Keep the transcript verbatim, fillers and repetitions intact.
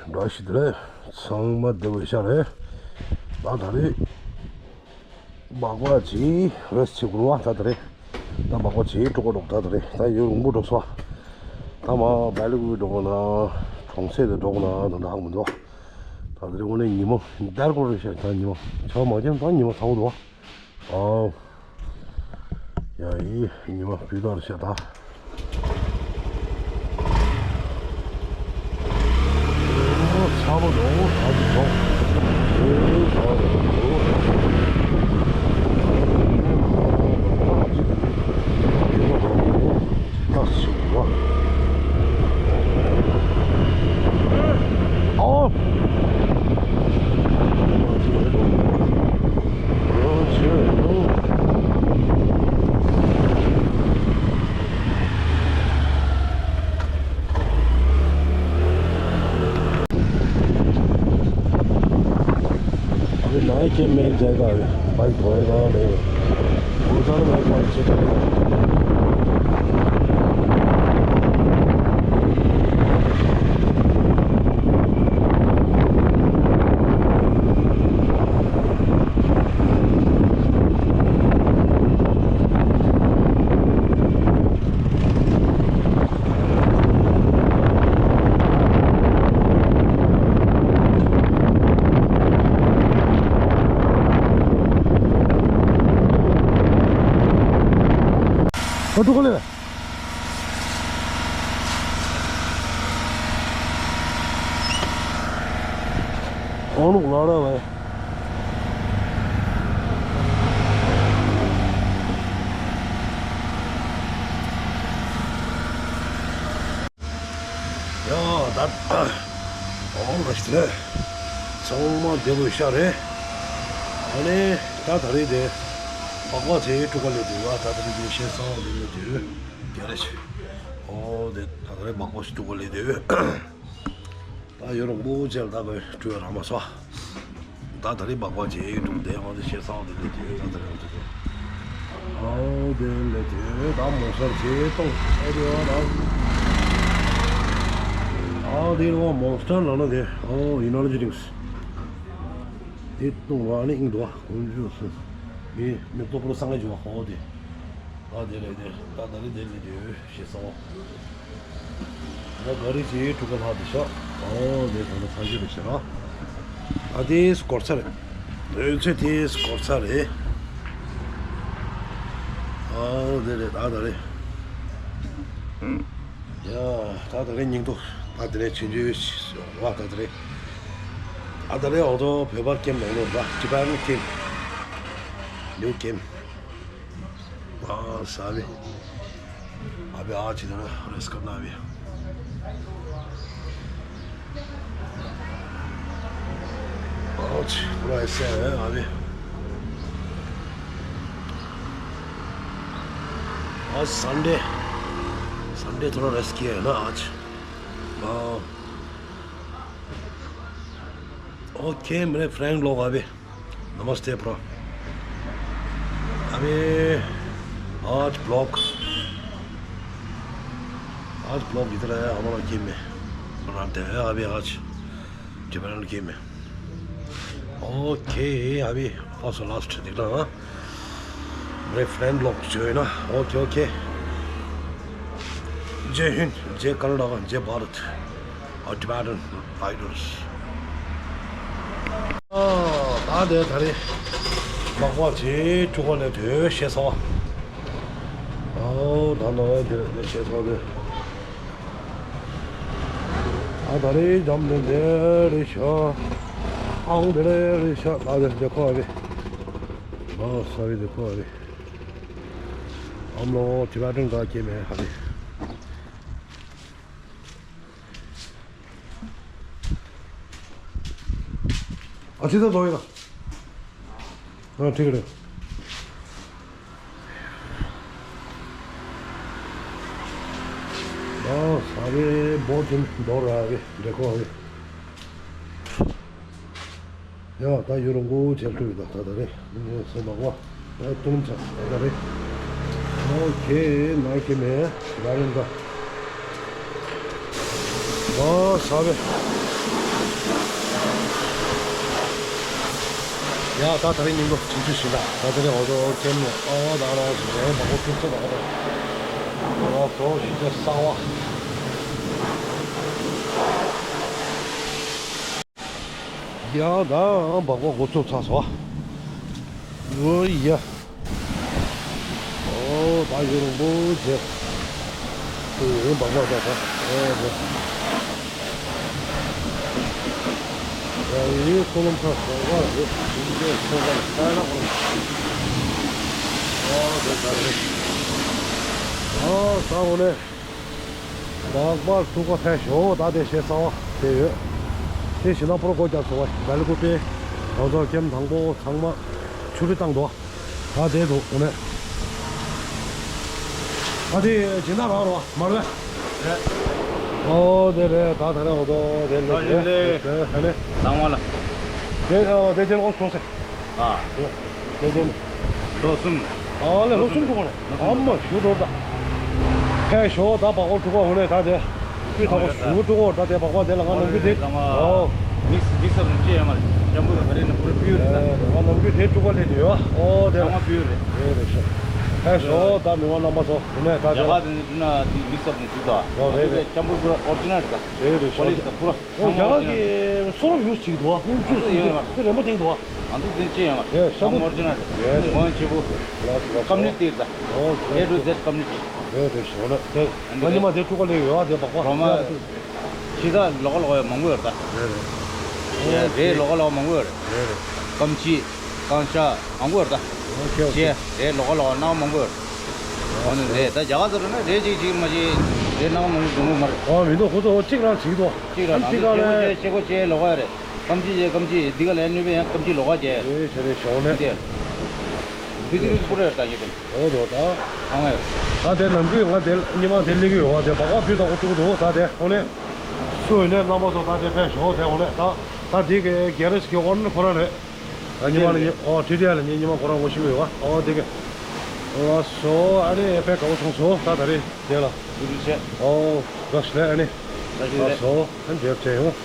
འདྲ་ཞིག་དེ་རེད། ཚང་མ་བདེ་པོ་ཡོད་ཤག་རེད། ད་ད་རེས་སྦག་སྦག་བྱས་རེས་བྱེད་དགོས་རེད་བ། ད་ད་རེས་ད་སྦག་སྦག་བྱས་འགྲོ་དགོས་འདུག་ད་ད་རེས་ད་ཡུན་རིང་པོ་འགྲོ་སོང་། ད་མར་སྦེལ་ཀོབ་འགྲོ་དགོས་ན་གྲོང་གསེབ་དེ་འགྲོ་དགོས་ན་ད་ད་ཧ་གོ་མི་འདུག་ད་ད་རེས་དངོས་གནས་ཉི་མ་འདར་སྐོར་རེད་ཤག་ད་ཉི་མ་ཆར་པ་མ་བརྒྱབ་ད་ཉི་མ་ཚ་པོ་འདུག་ཨའོ། ཡ་ཡི་ཉི་མ་སྤུས་དག་རེད་ཤག་ད། ཨོ་ཚ་པོ་འདུག་ད་འདི་འདུག་ཨོ་ཚ་པོ་འདུག་ད་སུ་བ། ཨོ། अभी नए के में जाएगा, अभी बाइक धोएगा नहीं, उधर में बाइक चेक करेगा। ཨོ་ཏུ་ཀོ་ལེ། ཨོ་ནུ་ལ་ར་བ། ཡ་ད་ཨོ་ལ་ཤི་ཚང་མ་བདེ་པོ་ཤག་རེད། ཨ་ནི་ད་ད་རེས་དེ་སྦག་སྦག་དེ་དྲུག་པ་ལས་དུས་བ་ད་ད་རེས་དེ་ཞེ་ས་བ་དེ་ལས་དུས་རྒྱ་རེ་ཆེ། ཨོ་དེ་ད་ད་རེས་སྦག་སྦག་ཞིག་དྲུག་པ་ལས་དུས། ད་ཡོད་རང་པོ་ཅལ་ད་བའི་སྤྲོད་རང་མ་སོ། ད་ད་རེས་སྦག་སྦག་བྱས་ཡོད་འདུག་དེ་ང་ཚོ་ཤེས་སོང་དེ་ལས་དེ་ད་ད་རེས་ང་ཚོ་དེ། ཨའོ་དེ་ལས་དེ་ད་མོང་སར་བྱས་གཏོང་ཨེ་རེད་བ་ད། ཨའོ་དེ་རེད་བ་མོང་སྟར་ལ་ན་དེ་ཨའོ་ཡིན་ན་ལ་ཇི་རིང་སི། དེ་གཏོང་བ་ནི་ཨིན་འདུག་བ་ཀུན་འཇུག་སུ། མི་མི་ལྟོ་པོ་སང་ག་འཇུག་བ་ཧོ་དེ། ད་དེ་རེད་དེ་ད་ད་རེས་དེ་ལས་དེ་ཤེས་སོང་། ད་ག་རེ་བྱེད་ཕྲུ་གུ་ལྷག་དེ་ཤོག་ཨོ་དེ་ད་ནི་ཚང་ཞིག་རེད་ཤག་ཨ་དེ་སྐོར་ཚར་རེད། དོན་ཚོད་དེ་སྐོར་ཚར་རེད། ཨོ་དེ་རེད་ད་ད་རེད། ཡ་ད་ད་རེད་སྙིང་ཐོ་ད་དེ་ནས་ཆུང་ཆུང་བ་ད་ད་རེད། ད་ད་རེད་ཨོ་ཐོ་བོད་པར་ཀེམ་ནང་ལོག་ར་ཅི་པན་ཀེམ་ནིའུ་ཀེམ། हाँ सारे। अभी आज इधर रेस्ट करना अभी। आज पूरा ऐसे है अभी। आज संडे, संडे थोड़ा रेस्ट किया है ना आज। हाँ। ओके मेरे फ्रेंड लोग अभी। नमस्ते ब्रो। अभी आज ब्लॉग, आज ब्लॉग इधर है हमारा गेम में बनाते हैं अभी आज टिबेटन गेम में। ओके अभी फर्स्ट लास्ट दिख रहा है मेरे फ्रेंड लोग जो है ना। Okay okay. जय हिंद, जय कर्नाटक, जय भारत। Tibetan Riders. ཨ་ད་དེ་ད་རེས་སྦག་སྦག་བྱས་ཕྲུ་གུ་ནས་དོད་ཤེས་སོང་། ཨོ་ད་ནོ་དེ་དེ་ཤེས་སོང་དེ། ཨ་ད་རེས་འཇམ་དེ་འདྲ་རེད་ཤག་ཨང་དེ་འདྲ་རེད་ཤག་ཨ་དེ་དེ་ཁོ་རེད། ཨོ་སོ་རི་དེ་ཁོ་རེད། ཨམ་ལོ་Tibetan ག་སྐྱེས་མེད་ཧ་རེད། ཨ་ཙི་ད་དོ་ཡིན་ན། ཨ་ཁྲིག་རེད། ཨ་ས་རེ་བོ་ཅིན་དོ་ར་རེ་འདྲེ་ཁོ་རེ། ཡ་ད་ཡུ་རོ་མགོ་བོ་ཆེར་ཁྲུས་ཡོད་ད་ད་ད་རེ་ངས་སེམས་པ་བ་ད་ཏུང་ཆ་ད་ད་རེ། ཨོ་ཁེ་ནའི་ཀེ་མེ་ད་རེ་འདྲ། ཨ་ས་རེ། ཡ་ད་ད་རིང་ཉིན་གུང་ཆུང་ཆུང་ཞིག་ལ་ད་ད་རིང་འོ་ཚོ་ཁྱེད་ནས་ཨོ་ད་ར་ཞིག་རེད་མ་གོ་ཐུག་ཚོད་ད་ད་ང་ཚོ་ཞིག་ཚོད་གསང་བ། ཡ་ད་འབག་པ་འགོ་ཚུགས་ཚར་སོང་། ཨོ་ཡ། ཨོ་ད་ཡོད་རུང་པོ་ཇེ། ཨེ་འབག་པ་ད་ད། ཨོ་ཇེ། ཡ་ཡི་སོ་ལོམ་ཁ་སོ་བ་རེད། ཞིང་ཆེན་སོ་བ་ས་ལ་འོང་། ཨོ་ཇེ་ད་རེད། ཨོ་ས་འོ་ནས། ལག་པར་ཐུག་པ་ཕན་ཞོག་ད་དེ་ཞེ་ས་བ་དེ་ཡོད། དེ་བཞིན་ན་པོར་སྒོ་རྒྱབ་སོང་བ་ལ་ལི་ཀུ་པེ། ང་ཚོ་ཀེམ་དང་པོ་ཚང་མ་ཆུ་རི་བཏང་འདུག་ད་དེ་འདུག་འོ་ནས། ད་དེ་སྦྱིན་བདག་རང་རོ་མ་རེད། ཨོ་དེ་རེད་ད་ད་རེད་འོ་དོ་དེ་ལེ་དེ་རེད་ད་ནས། ཚང་མ་ལ། དེ་ཨོ་དེ་ཅན་ཨོ་སོང་སེ། ཨ། དེ་ཅན། ལོ་གསུམ། ཨ་ལེ་ལོ་གསུམ་འགྲོ་གོ་ནས་ཨ་མ་ཞུ་འགྲོ་ད། ཕན་ཞོག་ད་བག་པ་དཀྲུག་པ་འོ་ནས་ད་དེ། སྤུས་དག་པོ་ཞུ་དཀྲུག་པ་འོ་ད་དེ་བག་པ་དེ་ལ་ང་ནམ་རྒྱུན་དེ། ཨོ། མིག་སི་མིག་སི་ཨབ་ནི་ཅི་ཡོད་མ་རེད་ཅམ་པོ་དང་ག་རེ་ནི་པུ་ར་པིའུར་རེད་ད། ང་ནམ་རྒྱུན་དེ་དཀྲུག་པ་ལས་དེ་ཡོད་ཨོ་དེ། ཚང་མ་པིའུར་རེད། རེད་རེད་ཤོག་ཕན་ཞོག་ད་མི་དབང་རྣམ་པ་ཚོ་འོ་ནས་ད་དེ། རྒྱ་གར་དེ་ནི་དུ་ན་དེ་མིག་སི་ཨབ་ནི་ཞུ་ད། ཨོ་རེད་རེད། ཅམ་པོ་པུ་ར་ཨོ་རི་ཇི་ནལ་རེད་ད། རེད་རེད་ཤོག་ཀོ་ལི་ཊི་དང་པུ་ར། ཨོ་རྒྱ་གར་གྱི་སོ་རབ་ཡུས་བྱེད་ཀྱི་འདུག་བ། ཧུང་ཅུ་ཟེར་གྱི་འདུག་དེ་རན་པོ་བསྟན་འདུག་བ། ང་ཚོ་འཛིན་ཅི་ཡང་མ་རེད། ཡེ་ཤ་ཚང་མ་ཨོ་རི་ཇི་ནལ་རེད། ཡེ་ངོ་ཆེ་པོ། ལགས་སོ་ལགས་སོ། ཀམ་ནི་ཊི་དེ་རེད་ད། རེད་རེད་ཤོག་ལགས་དེ། རེད་རེད་ཤོག་ལགས་དེ། ང་ཉི་མ་དེ་དཀྲུག་པ་ལས་ཡོད་ཨ་དེ་བག་པ་རོ་མ། ཕྱི་ས་ལོགས་ལོགས་ཡོད་མང་པོ་ཡོད་རེད་ད། རེད་རེད། ཡེ་རེད་ལོགས་ལོགས་མང་པོ་ཡོད་རེད། རེད་རེད། ཀམ་ཆི། ཀང་ཤ་མང་པོ་ཡོད་རེད་ད། ཨོ་ཁེ་ཨོ་ཁེ། ཅེ་རེད་ལོགས་ལོགས་སྣང་མང་པོ་ཡོད་རེད། འོ་ནི་རེད་ད་རྒྱ་གར་ཚོ་རེད་ན་རེད་ཅིག་ཅིག་མ་ཅིག་རེད་སྣང་མང་པོ་འདུག་མ་རེད། ཨོ་མི་འདུག་ཁོ་ཚོ་གཅིག་རང་བྱེད་ཀྱི་འདུག་གཅིག་རང་ཨ་གཅིག་རང་ལས། ཤེ་གོ་ཅེ་ལོགས་ཀ་རེད། ཀམ་ཆི་ཅེ་ཀམ་ཆི་འདི་ག་ལས་ནུས་པའི་ཡང་ཀམ་ཆི་ལོགས་ཀ་ཅེ། རེད་ཆ་རེད་ཞོག་ནས། འདི། བི་ཏི་རི་སི་པུ་རེ་ད་ཡོད་དམ། འོ་དོ་ད། ཨང་ཨེ། ད་དེ་ནམ་རྒྱུན་ང་དེ་ཉི་མ་དེ་ལེགས་ཡོད་བ་དེ་བག་བག་བུད་དང་འུ་ཐུག་འདུག་ད་དེ་འོ་ནས། སུ་ཡོད་ནས་རྣམ་པ་ཚོ་ད་དེ་ཕན་ཞོག་དེ་འོ་ནས་ད། ད་དེ་གི་གེ་རེ་སི་གི་ཨོ་ནར་ཁོ་རང་རེད། ད་ཉི་མ་ལ་ཉི་ཨོ་ཊི་ཊི་ཨེ་ལ་ཉི་ཉི་མ་ཁོ་རང་ངོ་ཤེས་ཀྱི་ཡོད་བ་ཨོ་དེ་གི། ལགས་སོ་ཨ་ནི་དཔེ་དགའ་བོ་བྱུང་སོང་ད་ད་རེས་དེ་ལ། ཐུགས་རྗེ་ཆེ། ཨོ་བཀྲ་ཤིས་བདེ་ལེགས་ཨ་ནི། བཀྲ་ཤིས་བདེ་ལེགས། ལགས་སོ་ཨ་ནི་འབྲེལ་བྱས་ཡོང་།